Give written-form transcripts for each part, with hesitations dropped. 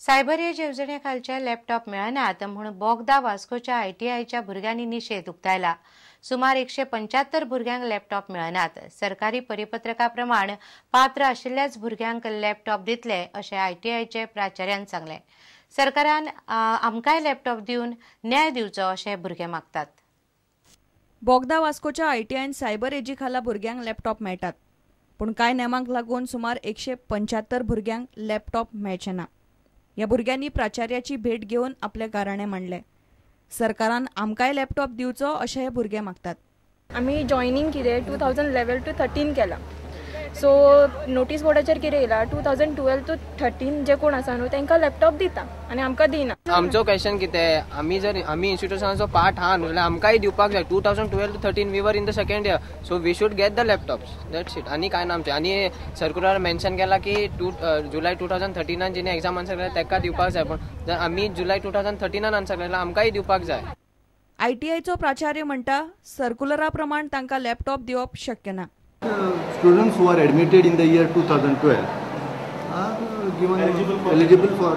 Cyber as येवजणे खालचे laptop मेळनात म्हूण बोगदा वास्कोच्या आयटीआयच्या भुरग्यांनी निशेध उक्तायला. सुमार 175 भुरग्यांक लॅपटॉप मेळनात. सरकारी परिपत्रका प्रमाण पात्र आशिल्ल्याच भुरग्यांक लॅपटॉप दितले अशें आयटीआयचे प्राचार्यान सांगलें. सरकारान आमकांय लॅपटॉप दिवन न्याय दिवचो अशें भुरगे मागतात. बोगदा वास्कोच्या आयटीआयन सायबर एजी खाला भुरग्यांक लॅपटॉप मेळटात, पूण कांय नेमांक लागून सुमार 175 भुरग्यांक लॅपटॉप मेळचे ना. ह्या भुरग्यांनी प्राचार्याची भेट घेवन आपले गाराणें मांडलें. सरकारान आमकांय लॅपटॉप दिवचो अशें हे भुरगे मागतात. आमी जॉयनींग कितें 2011 to 13 केलां. सो नोटीस बोर्डाचेर कितें येयला 2012 to 13 जे कोण आसा न्हू तांकां लॅपटॉप दिता आनी आमकां दिना. आमचो क्वेश्चन कितें, आमी जर आमी इन्स्टिट्युशनाचो पार्ट आहा न्हू जाल्यार आमकांय दिवपाक जाय. 2012 to 13 we were in the second year, so we should get the laptops, that's it. आनी कांय ना आमचें. आनी सर्कुलर मेन्शन केला की जुलय 2013 जिणे एग्जाम आन्सर केला ताका दिवपाक जाय, पूण जर आमी जुलय 2013 आन्सर केला आमकांय दिवपाक जाय. आयटीआयचो प्राचार्य म्हणटा सर्कुलरा प्रमाण तांकां लॅपटॉप दिवप शक्य ना. Students who are admitted in the year 2012 are given eligible for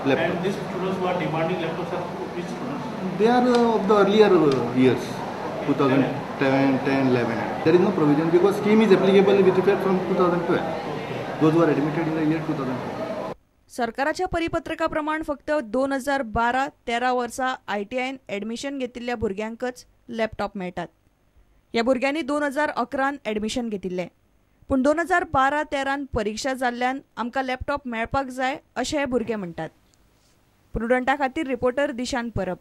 laptop. And these students who are demanding laptops are which students? They are of the earlier years, 2010, 10, 11. There is no provision because scheme is applicable with effect from 2012. Those who are admitted in the year 2012. सरकाराच्या परिपत्रका प्रमाण फक्त 2012-13 वर्सा आयटीआयन admission घेतिल्ल्या भुरग्यांकच laptop मेळटात. ह्या भुरग्यांनी 2011 admission घेतिल्लें, पूण 2012-13 परिक्षा जाल्ल्यान आमकां लॅपटॉप मेळपाक जाय अशें हे भुरगे म्हणटात. प्रुडंटा खातीर reporter Dishant Parab.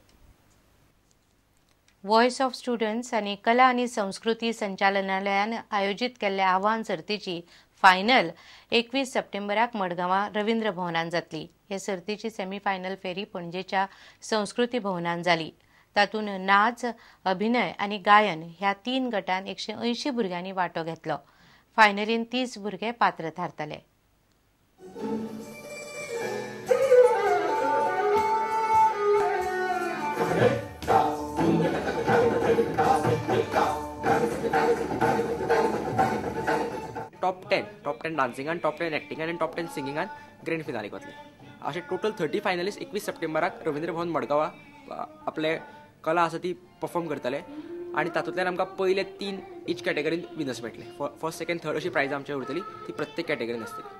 Voice of students आनी कला आनी संस्कृती संचालनालयान आयोजीत केल्ल्या आव्हान सर्तीची फायनल 21 सप्टेंबराक मडगांवां रवींद्र भवनान जातली. हे सर्तीची सेमीफायनल फेरी पणजेच्या संस्कृती भवनान जाली. तातूंत नाच, अभिनय आनी गायन ह्या 3 गटान 180 भुरग्यांनी वांटो घेतलो. फायनलीन 30 भुरगे पात्र थारतले. टॉप 10 डान्सिंगान, टॉप 10 एक्टिंगान आनी टॉप 10 सिंगिंगान ग्रँड फिनालीक वतले. अशे टोटल 30 फायनलिस्ट 21 सप्टेंबराक रवींद्र भवन मडगांवा आपले कला आसा ती परफॉर्म करतले आनी तातूंतल्यान आमकां पयले 3 इच कॅटेगरीन विनर्स मेळटले. फर्स्ट, सेकंड, थर्ड अशी प्रायज आमचे उरतली, ती प्रत्येक कॅटेगरीन आसतली.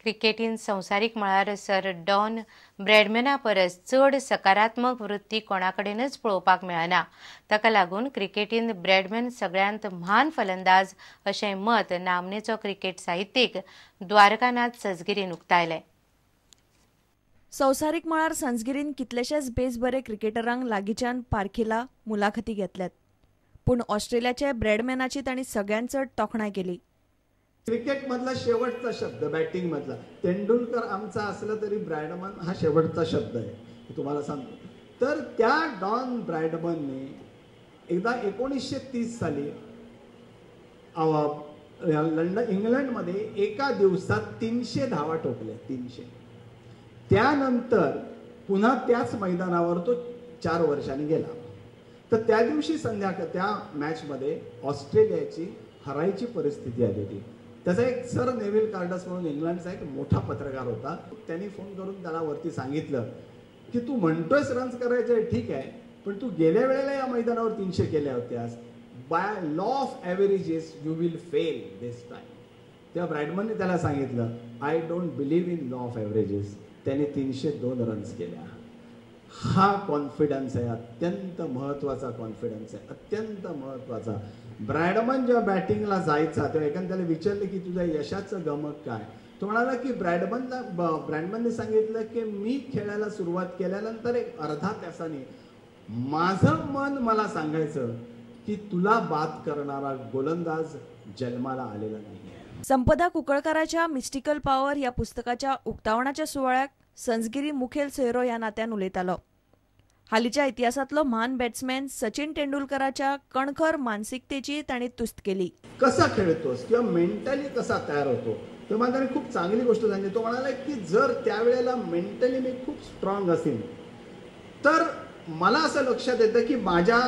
क्रिकेटीन संवसारीक मळार सर डॉन ब्रॅडमॅना परस चड सकारात्मक वृत्ती कोणाकडेनच पळोवपाक मेळना. ताका लागून क्रिकेटीन ब्रॅडमॅन सगळ्यांत म्हान फलंदाज अशें मत नामनेचो क्रिकेट साहित्यीक द्वारकानाथ संजगिरीन उक्तायलें. संवसारीक मळार संजगिरीन कितलेशेच बेस बरे क्रिकेटरांक लागींच्यान पारखिला, मुलाखती घेतल्यात, पूण ऑस्ट्रेलियाचे ब्रॅडमॅनाची तांणी सगळ्यांत चड तोखणाय केली. क्रिकेटमधला शेवटचा शब्द बॅटिंगमधला, तेंडुलकर आमचा असला तरी ब्रॅडमन हा शेवटचा शब्द आहे, तुम्हाला सांगतो. तर त्या डॉन ब्रॅडमनने एकदा 1930 साली लंडन इंग्लंडमध्ये एका दिवसात 300 धावा ठोकल्या, 300. त्यानंतर पुन्हा त्याच मैदानावर तो 4 वर्षांनी गेला. तर त्या दिवशी संध्याकाळ त्या मॅचमध्ये ऑस्ट्रेलियाची हरायची परिस्थिती आली होती. त्याचा एक सर नेव्हिल कार्डस म्हणून इंग्लंडचा एक मोठा पत्रकार होता, त्यांनी फोन करून त्याला वरती सांगितलं की तू म्हणतोयस रन्स करायचे ठीक आहे, पण तू गेल्या वेळेला या मैदानावर 300 केल्या होत्यास, by law of averages you will fail this time. तेव्हा ब्रॅडमनने त्याला सांगितलं I don't believe in law of averages. त्याने 302 रन्स केल्या. हा कॉन्फिडन्स आहे, अत्यंत महत्त्वाचा कॉन्फिडन्स आहे, अत्यंत महत्त्वाचा. ब्रॅडमन जेव्हा बॅटिंगला जायचा तेव्हा एकाने त्याला विचारलं की तुझ्या यशाचं गमक काय, तो म्हणाला की ब्रॅडमनने सांगितलं की मी खेळायला सुरुवात केल्यानंतर एक अर्धा तासाने माझं मन मला सांगायचं की तुला बाद करणारा गोलंदाज जन्माला आलेला नाही. संपदा कुंकळकाराच्या मिस्टिकल पावर ह्या पुस्तकाच्या उक्तावणाच्या सुवाळ्याक संजगिरी मुखेल सोयरो ह्या नात्यान उलयतालो. हालींच्या इतिहासांतलो म्हान बॅट्समॅन सचिन तेंडुलकराच्या कणखर मानसिकतेची तांणी तुस्त केली. कसा खेळतोस किंवा मेंटली कसा तयार होतो, तर मला त्याने खूप चांगली गोष्ट सांगितली. तो म्हणाला की जर त्यावेळेला मेंटली मी खूप स्ट्रॉंग असेल तर मला असं लक्षात येतं की माझ्या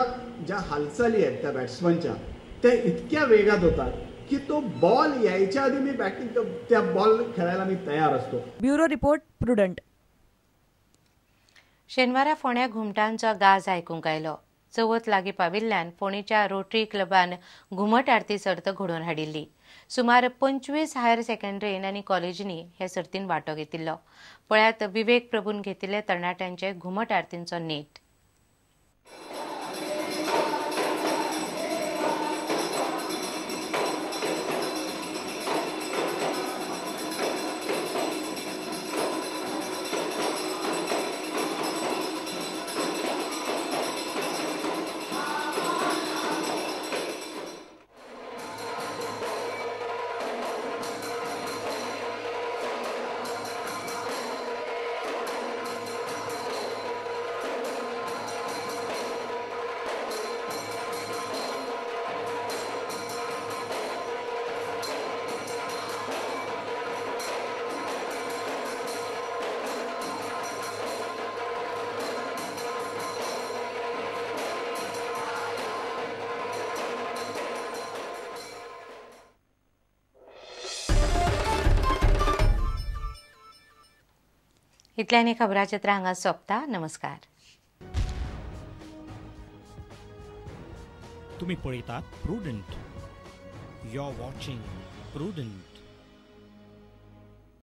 ज्या हालचाली आहेत त्या बॅट्समनच्या त्या इतक्या वेगात होतात की तो बॉल यायच्या आधी मी बॅटिंग त्या बॉल खेळायला मी तयार असतो. Bureau report, Prudent. शेनवारा फोण्या घुमटांचो गाज आयकूंक आयलो. चवथ लागीं पाविल्ल्यान फोंडेच्या रोटरी क्लबान घुमट आरती सर्त घडोवन हाडिल्ली. सुमार 25 हायर सेकंडरीन आनी कॉलेजींनी हे सर्तीन वांटो घेतिल्लो. पळयात विवेक प्रभून घेतिल्ले तरणाट्यांचे घुमट आरतींचो नेट. इतल्यान खबराचित्र हांगा सोंपता. नमस्कार. तुम्ही पळयतात Prudent. You are watching Prudent.